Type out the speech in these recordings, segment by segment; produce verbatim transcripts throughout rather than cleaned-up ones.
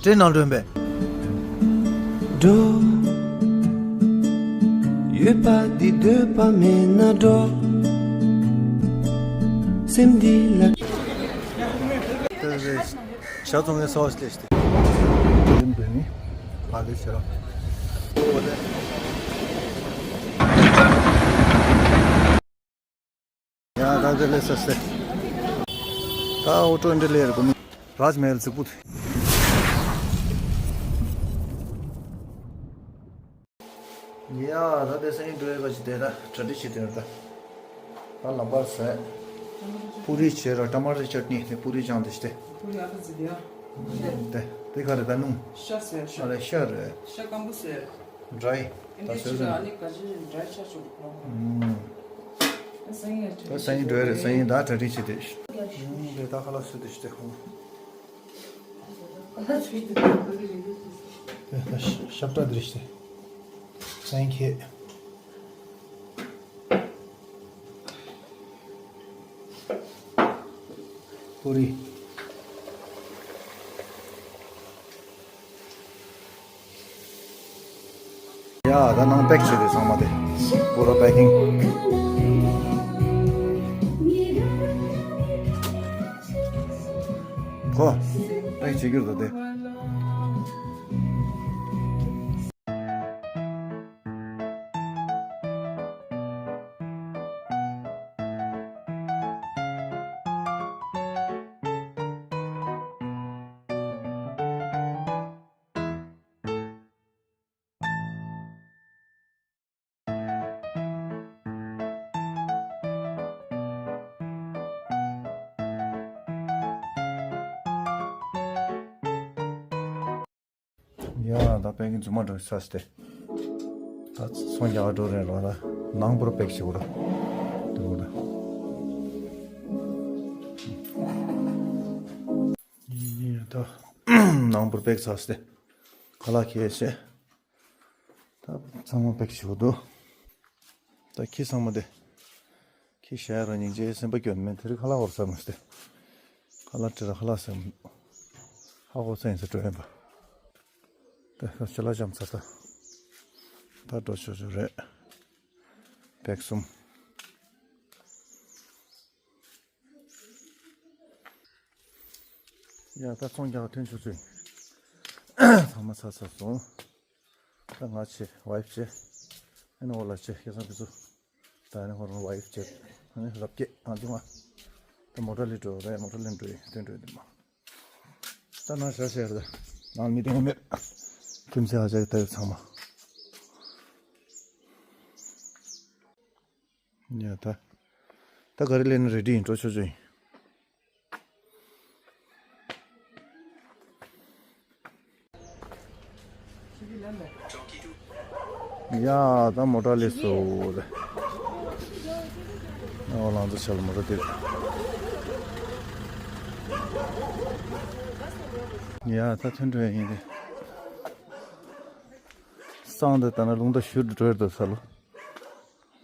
ཊེན་ནང་འགྲོ་ཡིན་པས། འགྲོ། ཡོད་པ་འདི་འདོད་པ་མེད་ན་འགྲོ། སེམས་འདི་ལ། ཞག་ཚོང་ངས་ཚ་བ་སླེབས་ཏེ། ཡིན་པས་ནི། ཕ་གི་ཤེས་ར། ཡ་ད་དེ་ལས་ས་སེ། ད་ཨོ་ཊོ་འདི་ལས་རེད་གོ་མི། རཱཇ་མེལ་རྫིག་པོ་དེ། ཡ་ད་དེ་སེང་འགྲོ་ཡ་ག་ཅི་དེ་ད་གྲ་སྒྲིག་བྱེད་དེ་རེད་ད། ད་ལམ་བར་ཟས། པུ་རི་བྱས་ར་ཊ་མ་ཊར་ཅཊ་ནི་དེ་པུ་རི་ཅང་དེ་ཤི་དེ། པུ་རི་ཨ་ཁ་ཟི་དེ་ཡ། དེ་དེ་ག་རེ་ད་སྣུམ། ཤ་ཟོས་ཤ། ཨ་རེ་ཤ་རེད། ཤ་སྐམ་པོ་ཟོས། ཌ་རའི། ད་ཨིན་སྐད་ཆ་ལ་ཨ་ནི་ག་ཅི་ཌ་རའི་ཆ་ཆོག་གི་ཁོ། ད་སང་ཉིན་ད་སང་ཉིན་འགྲོ་ཡ་རེད། སང་ཉིན་ད་གྲ་སྒྲིག་བྱེད་དེ། ཨུམ་དེ་ད་ཁ་ལག་བཟོས་དེ་ཤི་དེ་ཁོ། དེ་ད་ཤ་ཤ་བཀྲ་དེ་ཤི་དེ། སང་ཉིན་ཁྱེད། པུ་རི། ཡ་ད་ནང་པེག་བྱས་ཏེ་ཚང་མ་དེ། པུ་ར་པེ་ཀིང་། ཁོ། པེག་བྱེད་རྒྱུར་ད་དེ། ཡ་ད་པེག་གིན་རྫུན་མ་འགྲོ་ས་སྟེ། ད་ཚོང་རྒྱག་འགྲོ་རེད་རོ། ད་ནང་པུར་པེག་བྱེད་དགོས་ར། དེ་དགོས་ར། ཡིན་ཡིན་ད་ནང་པུར་པེག་ཚར་སྟེ། ཁ་ལག་ཁྱེར་བྱས། ད་ཚང་མ་པེག་བྱེད་དགོས་འདུག་ད་ཁྱི་ཚང་མ་དེ། ཁྱི་ཤ་ཡ་ར་སྙིང་རྗེ་སེམས་པ་སྐྱོན་མེད། དེ་རིང་ཁ་ལག་ཧོར་ས་མི་སྟེ། ཁ་ལག་ཁྲི་ར་ཁ་ལག་སེམས། ཧ་གོ་ཚན་ཡིན་ས་འགྲོ་ཡིན་པ། ད་ཁ་ཤ་ལག་ཅམ་ཚ་ཚ། ད་འགྲོ་ཆོག་ཆོག་རེད། པེག་གསུམ། ཡ་ད་ཚོང་རྒྱག་ཐོན་ཆོག་ཆོག་ཡིན། ཚང་མ་ཚ་ཚ་སོང་། ད་ང་བྱེད། ཝའི་ཕི་བྱེད། ཨ་ནི་འོ་ལ་བྱེད་ཁྱེད་ཚང་ཕི་ཚུ། ད་ནི་ཁོ་རང་ཝའི་ཕི་བྱེད། ཨ་ནི་རབ་རྒྱས་ང་ཚོ་ང་། ད་མོ་ཊ་ལི་འགྲོ་རེད། མོ་ཊ་ལི་འགྲོ་ཡི་དོན་འགྲོ་ཡི་འདི་མ། ད་ན་ཞར་ཞར་ད་ནང་མི་དེ་མེད། ཁྱིམ་མཚེས་ཨ་ཅག་ད་ཡོད་ཚང་མ། ཡ་ད། ད་ག་རེ་ལས་ན་རེ་ཌི་ཡིན། འགྲོ་ཆོག་ཆོག་ཡིན། ཡ་ད་མོ་ཊ་ལས་སོ་རེད། ཨོ་ལང་ཚོ་ཆལ་མོ་ཊ་དེ་རེད། ཡ་ད་ཐོན་འགྲོ་ཡ་ཡིན་རེད། སང་དེ་ད་ན་རླུང་རྟ་ཞུ་འགྲོ་ཡ་འདུག་ས་ལོ།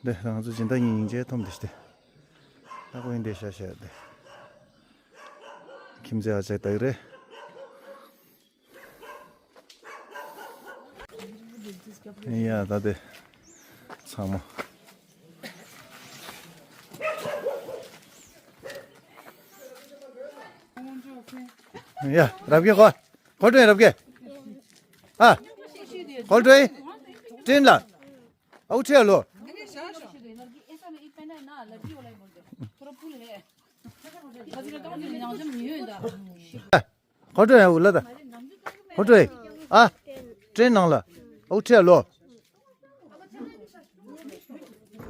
འདི་ང་ཚོ་སྦྱིན་བདག་གཉིས་སྙིང་རྗེ་མཐོང་འདི་སྟེ། ད་ཁོ་ཡིན་དེ་ཤ་ཤ་དེ། ཁྱིམ་མཚེས་ཨ་ཅག་ད་གི་རེད། ཡ་ད་དེ། ཚང་མ། ཡ་རབ་རྒྱས་ཁོ། ཁོ་དྲན་རབ་རྒྱས། ཨ། ཁོ་དྲན། དྲན་ལ། ཨའུ་ཁྲེ་ལོ། ཁོ་ཁྲོ་ཡ་འུ་ལ་ད། ཁོ་ཁྲོ་ཡ། ཨ། ཀྲེན་ནང་ལ། ཨའུ་ཁྲེ་ལོ།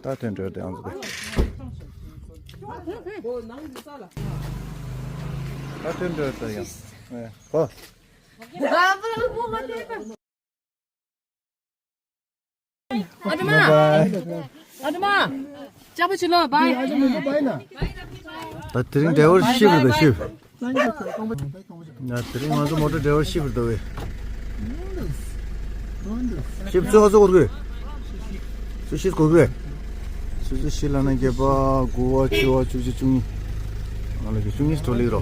ད་ཐོན་འགྲོ་དེ་ཨང་ཟེར། ད་ཐོན་འགྲོ་དེ་ཡང་། ཨེ། ཧོ། ཨ་དྲི་མ། ཨ་དྲི་མ། ཅག་པོ་ཆུ་ལོ་བའི། ད་དེ་རིང་ཌ་རའི་ཝར་ཤི་བར་དུ་ཤི། ན་དེ་རིང་ང་ཚོ་མོ་ཊ་ཌ་རའི་ཝར་ཤི་བར་དུ་བས། ཤི་བར་ཚོ་ཚོ་གོ་དགོས། སུ་ཤི་གོ་དགོས། སུ་སུ་ཤི་ལ་ན་བརྒྱད་པ་དགུ་བ་བཅུ་བ་བཅུ་གཅིག་བཅུ་གཉིས། ང་ལ་གི་བཅུ་གཉིས་སྤྲོ་ལེགས་རོ།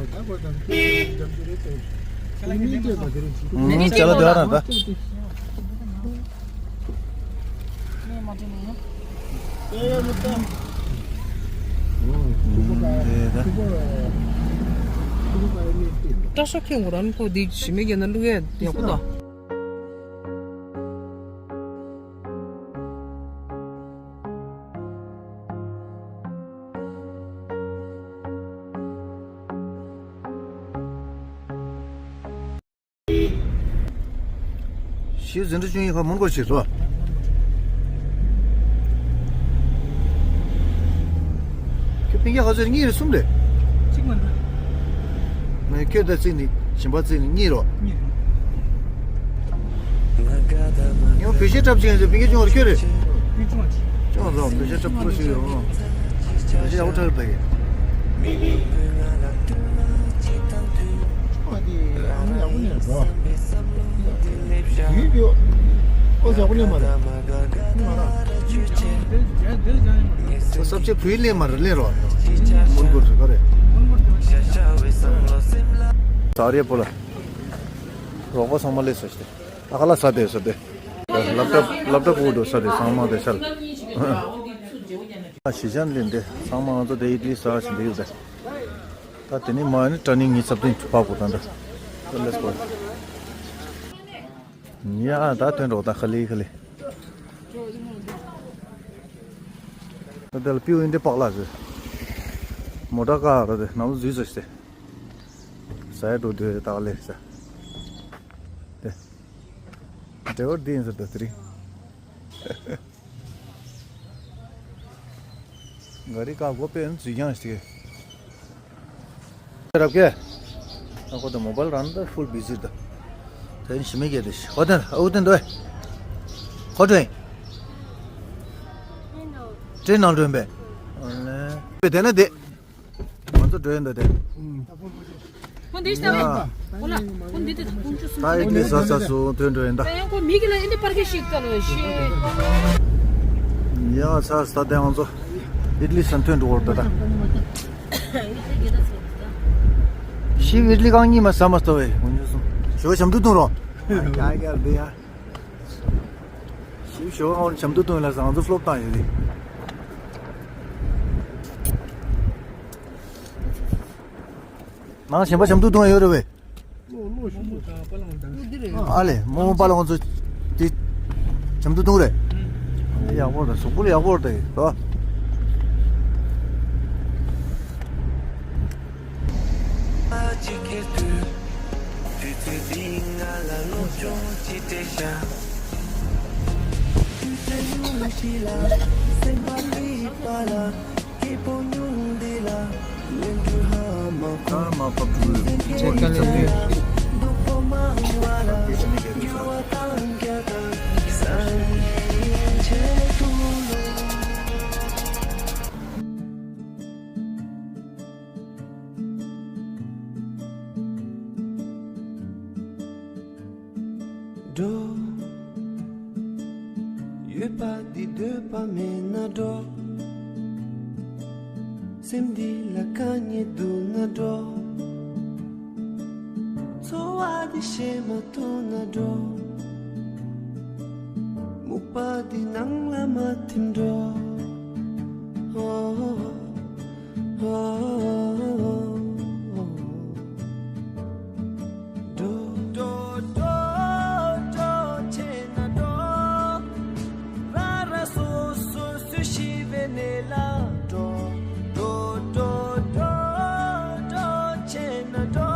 ཨུམ། ཅ་ལག་དེ་བ་རང་ད། ཨུམ། དེ་ད། སྐྲ་ཤོག་ཁེངས་གོ་རང་ཁོ་འདི་ཞི་མི་རྒྱལ་ན་བླུག་ཡས་ཡག་པོ་འདུག། ཤིའུ་འཛིན་གྲྭ་བཅུ་གཉིས་ཁ་མོན་གྷོ་ཞིག་སོ། ཁྱོད་སྤུན་ཀྱག་ག་ཚོད་རེད། གཉིས་རེད་གསུམ་རེད། གཅིག་མ་རེད། མེད། ཁྱོད་ད་གཅིག་ནི་གཞན་པ་གཅིག་ནི་གཉིས་རོ། གཉིས་རེད། ཡང་བོད་གཞས་འཁྲབ་ཅིག་ཡང་ཟེར་སྤུན་ཀྱག་ཆུང་བ་རེད། ཁྱོད་རེད། གཉིས་ཆུང་བ་རེད། ཅོག་ལ་བོད་ཆས་འཁྲབ་པོ་ཞིག་ཡོད། བོད་ཆས་ཡག་པོ་འཁྲབ་པ་ཡིན། ས་བཅད་བོད་ཡིག་ལས་མ་རེད། ལས་རོགས། ས་བཅད་བོད་ཡིག་ལས་མ་རེད། ལས་རོགས། མོན་གྷོ་རེད་ག་རེད། ས་རེད་པོ་ལ། རོགས་པ་ཚང་མ་སླེབས་སོང་ཞེས། ཨ་ཁ་ལག་ཟ་བསྡད་ཟ་བསྡད། ལབ་ཀྲབ་ལབ་ཀྲབ་འུ་འགྲོ་ས་དེ་ཚང་མ་དེ་ཆལ། ཨ་གཞིས་ཆགས་ལས་འདི་ཚང་མ་ང་ཚོ་དེ་ཡིད་ལི་ཟ་བཞིན་དེ་ཡོད་དེ། ད་དེ་ནི་མ་ནི་ཀྲ་ནིང་ངི་ཚབ་ཏིང་ཕ་གོ་ད་འདྲ། ད་ལེས་པོ། ཡ་ད་ཐོན་འགྲོ་ད་ཁ་ལི་ཁ་ལི། ད་དེ་ལ་པིའུ་ཡིན་དེ་པག་ལ་ཟེར། མོ་ཊ་ཀ་ར་དེ་ནང་ལ་འཛུལ་ཟེར་ཞེས། ཟ་ཡ་འགྲོ་དུས་ད་ལེ་ཟེར། དེ། འབྲེལ་བ་འདི་ཡིན་ཟེར་ད་དེ་རིང་། ག་རི་ཀ་གོ་པའི་འཛུལ་རྐྱང་ཞིག་རབ་ཀེ། ཨ་ཁོ་ད་མོ་བལ་རང་ད་ཧྥུལ་བི་ཟི་ད། དེ་ནི་ཞི་མི་སྐད་དེ་ཤི་ཁོ་དེ་ཨུ་དེ་འདོད། ཁོ་དྲན། དྲན་ནང་དྲན་པས། དེ་ན་དེ། ང་ཚོ་འགྲོ་ཡིན་ད་དེ། ཁོ་འདི་ལྟ་བས། ཁོ་ལ་ཁོ་འདི་ལྟ་ཁོང་ཆུ་སུམ་ད་ཡིག་ནི་ཟ་ཟ་སུ་ཐོན་འགྲོ་ཡིན་ད། ད་ཡང་ཁོ་མི་གི་ལ་ཨེ་འདི་པར་གི་ཞིག་བཙལ་བའི་ཤེས། ཡ་ཚ་ས་ད་ང་ཚོ་ཨིད་ལི་སན་ཐོན་འགྲོ་བར་ད་ད། ཤི་ཨིད་ལི་གང་གཉིས་མ་ཟ་མ་ལྟ་བས་ཁོང་ཆུ་སུམ་ཞོ་ཞམ་དུ་བཏུང་རོགས། ཡ་ཡ་འདི་ཡ། ཞིབ་ཞོག་ཨང་ཆམ་དུ་གཏོང་ལ་ང་ཚོ་ཕློབ་བཏང་ཡོད་རེད། ནང་གཞན་པ་ཆམ་དུ་གཏོང་ཡོད་རེད་བས། ཨ་ལེ་མོ་མོ་པ་ལ་ང་ཚོ་དེ་ཆམ་དུ་གཏོང་རེད། ཡག་པོ་རེད། གཟུགས་པོ་ལ་ཡག་པོ་རེད་དོ། འགྲོ། ཡོད་པ་འདི་འདོད་པ་མེད་ན་འགྲོ། སེམས་འདི་ལ་དཀའ་ངལ་འདུག་ན་འགྲོ། འཚོ་བ་འདི་ཤེས་མ་ཐུབ་ན་འགྲོ། སྨུག་པ་འདི་ནང་ལ་མ་ཐིམ་འགྲོ། འགྲོ། འགྲོ། འགྲོ། འགྲོ། འགྲོ། བྱས་ན་འགྲོ། རང་རང་སོ་སོ་སུ་ཤི་བའི་གནས་ལ་འགྲོ། འགྲོ། འགྲོ། འགྲོ། འགྲོ། བྱས་ན་འགྲོ།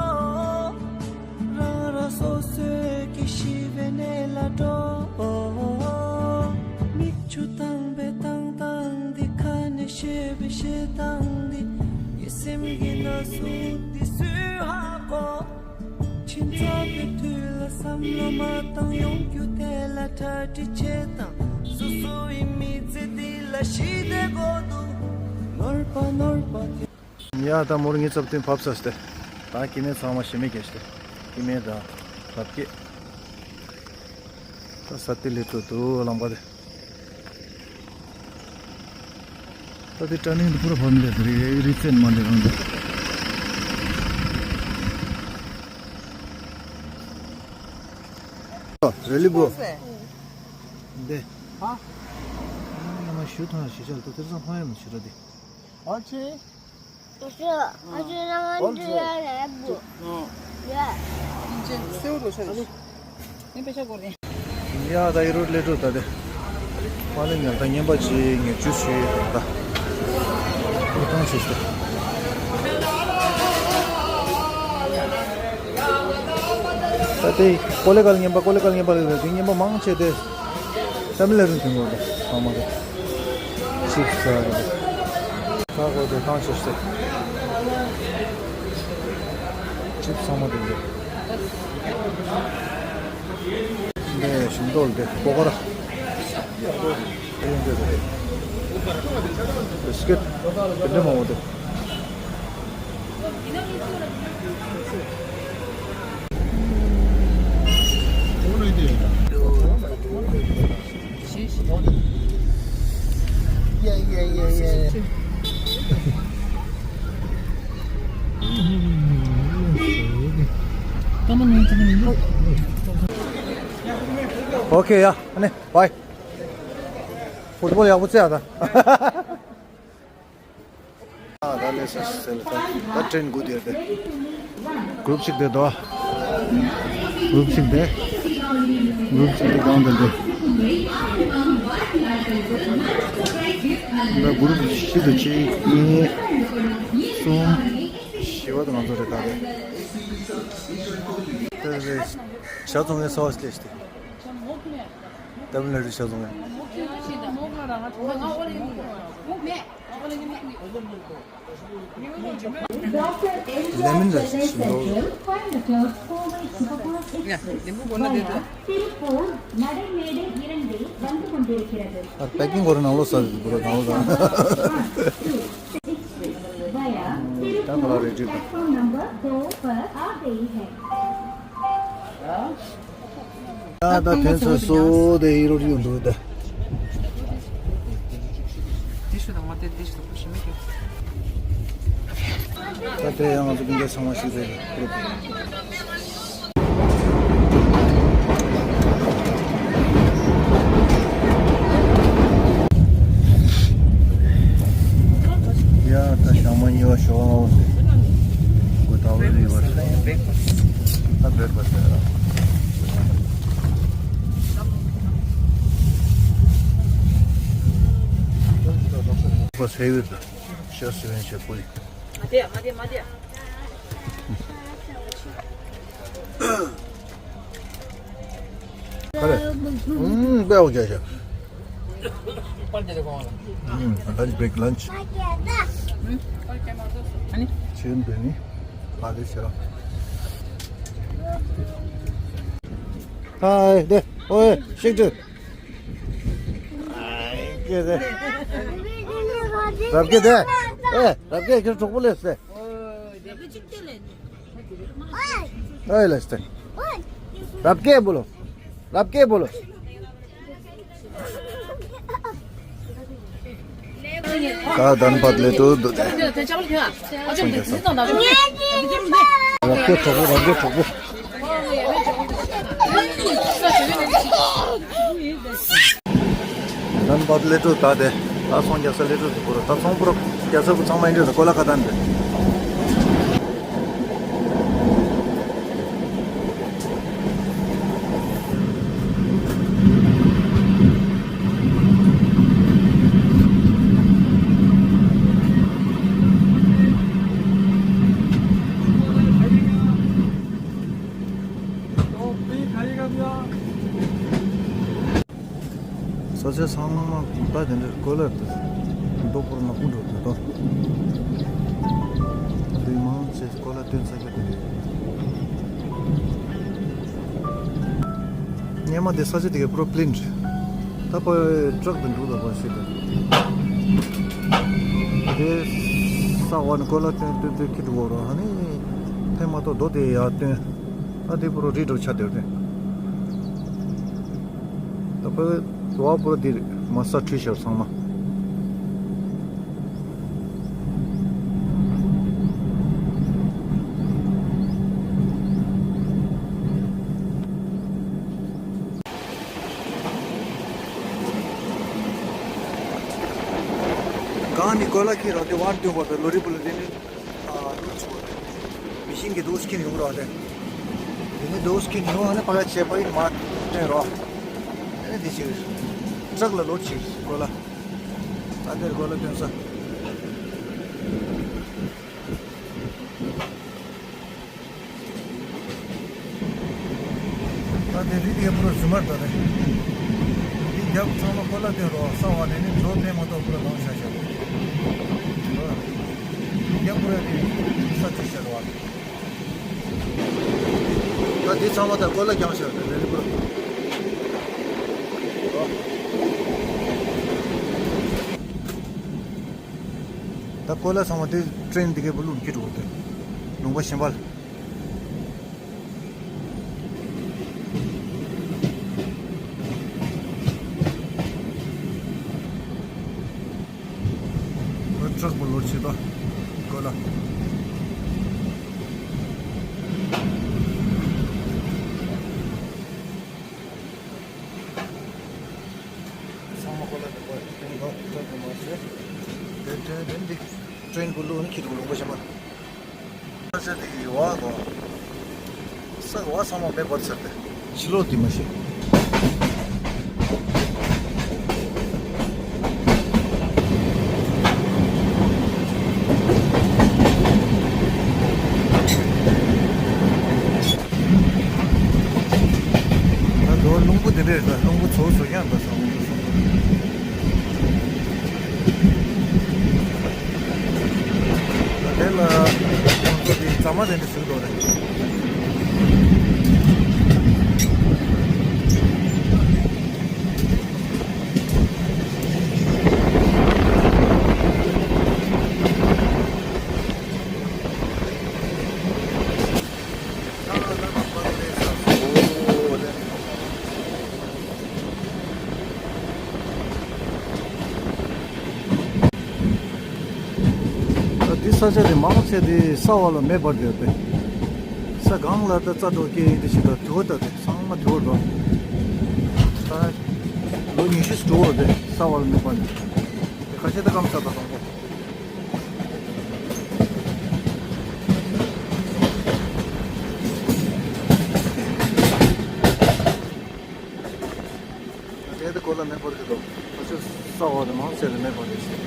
རང་རང་སོ་སོའི་ཤི་བའི་གནས་ལ་འགྲོ། མིག་ཆུ་བཏང་བའི་བཏང་སྟངས་འདི། ཁ་ནས་བཤད་པའི་བཤད་སྟངས་འདི། ངའི་སེམས་ཀྱི་ན་ཟུག་འདི་སུས་ཧ་གོ། ཁྱིམ་ཚང་གི་དུས་ལ་བསམ་བློ་མ་བཏང་། ཡོང་རྒྱུ་དེ་ལ་གྲ་སྒྲིག་བྱེད་དང་། སོ་སོ་ཡི་མི་ཚེ་འདི་ལ་ཞི་བདེ་དགོས་འདུག་ནོར་བ་ནོར་བ་དེ། ཡ་ད་མོར་ངའི་ཚབ་ཏུ་ཕབ་ས་སྟེ། ད་སྐྱེ་དམན་ཚང་མ་ཞི་མི་སྐད་ཤི་སྟེ། སྐྱེ་དམན་དང་རབ་སྐྱེས། ད་ས་ཏི་ལི་ཚོ་དུ་ལང་པ་དེ། ད་དེ་ཀྲ་ནིང་དུ་ཕུ་ར་ཕར་མི་ལས་དེ་རེད། རི་ཚན་མ་འདི་རང་དུ། རེ་ལི་བོ། འདི། ཧ། ང་མ་ཞུ་ཐང་ཞི་ཆལ་དུ་དེར་སང་ཕ་ཡམ་ཞུ་ར་དེ། ཨ་ཅེ། ཨ་ཅེ་ཨ་ཅེ་ནང་འདི་ཡ་རེད་བུ། ཡ། ཨིན་ཅེ་སེའུ་རོ་ཤ་རེད། ནི་པེ་ཤ་གོ་རེད། ཡ་ད་ཡི་རོ་ལེ་རོ་ད་དེ། ཕ་ལེ་ཉལ་ད་ཉན་པ་ཅི་ངས་ཅུ་ཞུ་ཡི་ད་ད། ཨུ་ཐང་ཞུ་ཞུ། ད་དེ་ཀོ་ལེ་གལ་ངན་པ་ཀོ་ལེ་གལ་ངན་པ་ལ་དེ་ངན་པ་མང་ཆེ་དེ་ས་མི་ལ་རིན་དུ་ངོ་དེ་ཚང་མ་དེ་ཆིབ་ས་རེད། ད་གོ་དེ་ཐང་ཆེ་སེ་ཆིབ་ཚང་མ་དེ་འདི་ཞིམ་ཏོག་དེ་ཀོ་ཀ་ར། བི་སི་ཀེད་དེ་འདྲ་མང་བོ་འདུག་ཨོ་ཁེ་ཡ། ཨ་ནི་བའི། ཕུཊ་བོལ་ཡག་པོ་རྩེ་ཡ་ད། ཨ་ད་ལས་སོ་སི་ཟེར་ལ་ད་ད་ཊེན་དགུ་དེར་དེ། གུ་རུབ་ཞིག་དེ་དོ། གུ་རུབ་ཞིག་དེ། གུ་རུབ་ཞིག་དེ་གང་དེ་དེ། ད་གུ་རུབ་བཞི་དང་གཅིག་གཉིས། གསུམ། བཞི་བ་དང་ང་ཚོ་རེད་ད་རེད། དེ་རེད། ཞག་ཚོང་ངའི་ས་བ་སླེ་ཞིག་དེ། ཏམ་ལ་རི་ཤ་ཟུང་ཡ། ལེ་མོན་ར་ཞིག་ཞིམ་པོ། ཨ་པེ་ཀིང་གོ་རེ་ནང་ལོགས་ས་རེད་འདུག་ར་ནང་ལོགས་ས། ད་ཁོ་ལ་རེ་ཅིག་དང་། ཡ་ད་ཕན་ཚུན་སོ་དེ་ཡི་རོ་ཡོང་འདུག་ད། ད་དེ་ཡང་ང་ཚོ་སྤུན་ཀྱག་ཚང་མ་ཞིག་རེད། ཡ་ད་ཞག་མ་གཉིས་པ་ཞོགས་ལངས་འོང་དེ། གོ་ཐ་བའི་རི་བར་ད་བེར་བ་ཟེར་ར། བ་ཟེར་བའི་ད་ཤ་ཟེར་བའི་ཤ་པོ་ཡི། མ་དེ་མ་དེ་མ་དེ། ཁ་རེ། ཨུམ། དཔེ་འོ་རྒྱ་ཤ། ཨུམ། ལན་ཆི་བྷེ་རེག་ལན་ཆི། ཨ་ནི། ཆེན་པོ་ནི། ཨ་དེ་ཤ། ཧའི་དེ། ཨོའེ་ཤིག་ཏུ། ཨའི་ཀེ་དེ། རབ་ཀེ་དེ། ཨེ་རབ་ཀེ་ཁྱེད་གྲོགས་པོ་ལས་སེ། ཨའི་ལས་སེ། རབ་ཀེ་བུ་ལོ། རབ་ཀེ་བུ་ལོ། ད་དན་པད་ལེ་ཏུ་དུ་དེ། རབ་ཀེ་གྲོགས་པོ། རབ་ཀེ་གྲོགས་པོ། དན་པད་ལེ་ཏུ་ད་དེ། ད་ཚོང་རྒྱག་ས་ལེ་ཏུ་དུ་བུ་ར། ད་ཚོང་བུ་ར་རྒྱག་ས་བུ་ཚང་མ་ཡིན་འདྲ་ད་ཀོ་ལ་ཁ་ཏན་དེ། ས་ཆ་ཚང་མ་ད་དེ་འདྲ་ཀོ་ལ་དེ་རྡོ་ཕོར་ནག་པོ་འགྲོ་དུས་དོ། དེ་མང་ཆེ་ཀོ་ལ་སྟོན་ས་ཆ་དེ་རེད། སྔོན་མ་དེ་ས་ཆ་དེ་གའི་པུ་རོ་པི་ལིན་རེད། ད་ཕ་ཊྲག་དེ་འགྲོ་ད་པ་ཞིག་དེ། དེ་ས་བ་ནི་ཀོ་ལ་སྟོན་སྟོན་སྟོན་ཁྱི་འགྲོ་བ་རོ། ཨ་ནི་ཕན་མ་གཏོགས་རྡོ་དེ་ཡར་སྟོན། ཨ་དེ་པུ་རོ་རི་འགྲོ་ཆ་དེར་དེ། ད་ཕ་དུ་བ་པུ་རོ་དེ་རེད། མ་ས་འཁྲུས་ཤར་ཚང་མ། ནི་གོ་ལ་ཁྱེར་རོགས་དེ་ཝན་ཏུ་བར་དུ་ལོ་རི་བུ་ལ་དེ་ནི་ཨ་ལུག་ཆུ་བར་དུ་མི་ཤིང་གི་དུག་སྐྱིན་ཡོང་རོགས་དེ། དེ་ནི་དུག་སྐྱིན་ཡོང་ཨ་ནི་ཕ་ག་བྱས་པ་ཡིན་མ་སྟོན་རོགས། དེ་ནི་དེ་ཅིག་ཊྲག་ལ་ལོ་ཅིག་གོ་ལ། ད་འདིར་གོ་ལ་སྟོན་ས། ད་དེ་རི་དེ་པུ་ར་རྫུན་མར་ད་རེད། འདི་རྒྱབ་ཚང་མ་ཀོ་ལ་དེ་རོ་ས་བ་ནས་ནི་འགྲོ་ཕན་མ་གཏོགས་པུ་ར་ལངས་བཞག་བཞག་རྒྱབ་པུ་ར་དེ་ས་ཆུ་ཤར་བ། ད་དེ་ཚང་མ་ད་ཀོ་ལ་རྒྱང་ཤར་དེ་རི་པུ་ར། ད་ཀོ་ལ་ཚང་མ་དེ་ཊྲེན་འདི་གའི་བུ་ལུག་འཁྱེར་འགྲོ་དེ། ལུང་པ་གཞན་པ་ལ། ཊྲག་པོ་ལོར་ཆེ་ད་ཀོ་ལ། ཚང་མ་ཀོ་ལ་དེ་ཀོ་ལ་ཊྲེན་ཀོ་ཊྲག་པོ་མ་ཤེས། དེ་ཊྲེན་དེ་འདི་ཊྲེན་པོ་ལུག་ནི་ཁྱེར་འགྲོ་ལུང་པ་གཞན་པ་ལ། ས་ཆ་དེ་ཡི་བ་དང་། ས་གི་བ་ཚང་མ་མེ་འབར་ཚར་ཏེ། ཕྱི་ལོགས་དེ་མ་ཤེས། ད་དོ་རླུང་བུ་དེ་འདྲས་ད་རླུང་བུ་ཚོ་བཟོ་ཡང་ད་ས་འོང་དུ་སོང་། དེ་ལ་ཁོང་ཚོ་དེ་རྫ་མ་དེ་འདྲ་ཟེར་གི་འདུག་རེད། ད་འདི་ས་ཆ་དེ་མང་ཆེ་དེ་ས་འོག་ལ་མེ་འབར་བསྡད་པས། ས་སྒང་ལ་ད་རྩྭ་འགྲོ་སྐྱེ་ཡི་དེ་ཞིག་ད་དུ་བ་ད་དེ་ཚང་མ་དུ་བ་འགྲོ། ད་ལོ་ཉི་ཤུ་འགྲོ་བ་དེ་ས་འོག་ལ་མེ་འབར་ནས་དེ་ཁ་ཤས་ད་སྐམ་ས་ད་དང་པོ། དེ་ད་གོ་ལ་མེ་འབར་གི་འདུག་ཁ་ཤས་ས་འོག་ཏུ་མང་ཆེ་ལ་མེ་འབར་རེད།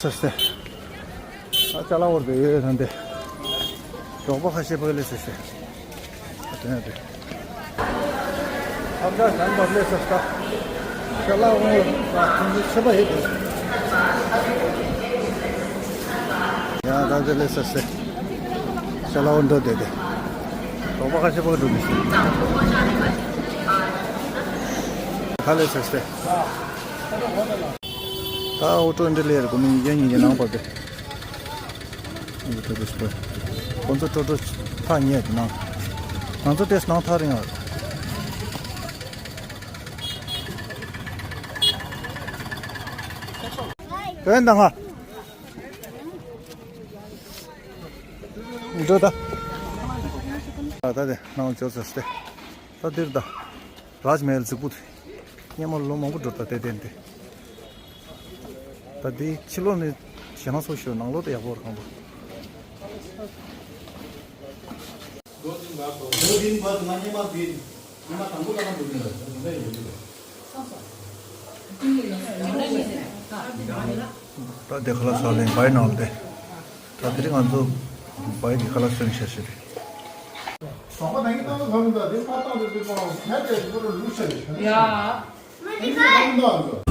ས་སྟེ། ཨ་ཅ་ལག་འོར་དེ་ཡོད་ཡོད་ཐང་དེ། རོགས་པ་ཁ་ཤས་པ་ལས་ས་སྟེ། ཨ་དེ་ཡང་དེ། ཨ་ཅག་གང་པ་ལས་ས་སྟེ། ཅ་ལག་འོར་ད་ཐུང་ཆུ་ཆེ་པ་ཡོད་དེ། ཡ་ད་དེ་ལས་ས་སྟེ། ཅ་ལག་འོར་འགྲོ་དེ་དེ། རོགས་པ་ཁ་ཤས་པ་འགྲོ་དེ། ཁ་ལས་ས་སྟེ། ད་ཨོ་ཊོ་འདི་ལས་རེད་གོ་མིན་ཡན་ཉིན་གྱི་ནང་པར་དེ། འདི་ཐོ་དེ་སྤོ། ཁོང་ཚོ་ཀྲོ་ཀྲོ་ཐག་ཉེ་དེ་ནང་། ང་ཚོ་ཏེས་ནང་ཐག་རིང་ཨ། ཡོན་དང་ང་། འགྲོ་ད། ད་ད་དེ་ནང་འབྱོར་ཚར་སྟེ། ད་འདིར་ད། རཱཇ་མཧལ་རྫིག་པོ་དེ། སྔོན་མ་ལོ་མང་པོ་འགྲོ་ད་དེ་བསྟན་ཏེ། ད་དེ་ཕྱི་ལོགས་ནས་ཞེད་སྣང་ཚོ་ཞུ་ནང་ལོགས་དེ་ཡག་པོ་རེད་ཁང་པ། ད་དེ་ཁ་ལག་ཟ་ལེན་བའི་ནང་དེ། ད་དེ་རིང་ང་ཚོ་བའི་གི་ཁ་ལག་སོན་ཤ་ཤི་རེད། ཟོག་པ་ནང་གི་ཏང་ཏང་ཁ་ལུ་ད་དེ་ཕ་ཏང་དེ་དེ་པང་ཧེ་དེ་ཁོ་ར་ལུག་ཤ་རེད། ཡ། དེ་ནི་ཁ་ལུ་ད་ཨ་ཚོ་